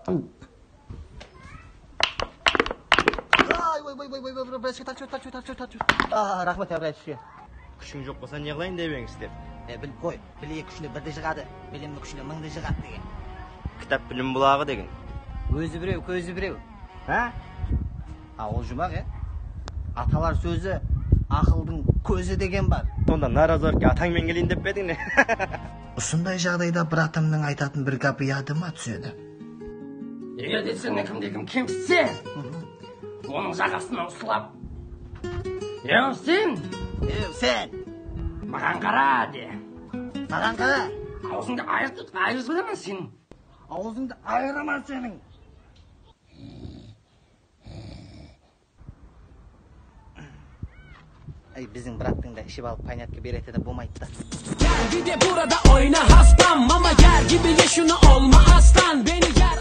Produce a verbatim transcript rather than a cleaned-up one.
Ay, oy, oy, oy, oy, oy, oy, bratishka, tartshı, tartshı, tartshı, tartshı. A, raxmet, ya, bratishka. Kúshiń joq bolsa, ne qılayın dep eńislep? E, bilip qoy, bilek kúshine birdi jıǵadı, bilimniń kúshine mıńdı jıǵadı degen. Kitap bilim bulaǵı degen. Ózi birew, kózi birew. Ha? A, ol jumaq, e? Atalar sózi, aqıldıń kózi degen bar. Sonda narazılıkke atańmen keleyin dep pe ediń ne? Usınday jaǵdayda bratamnıń aytatın bir gápi yadıma túsedi. Eger de sen kimde kim kemsitse, onıń jaǵasınan uslap, "Ew, sen! Ew, sen! Maǵan qara!" de. Maǵan qara! Awzıńdı ayırtıp, ayırıp jiberemen seniń. Awzıńdı ayıraman seniń. Ey, biziń brattıń da iship alıp, ponyatka beretini bolmaydı da. Gel bir de burada oyna hastam, ama yer gibi ye şunu, olma aslan. Beni yer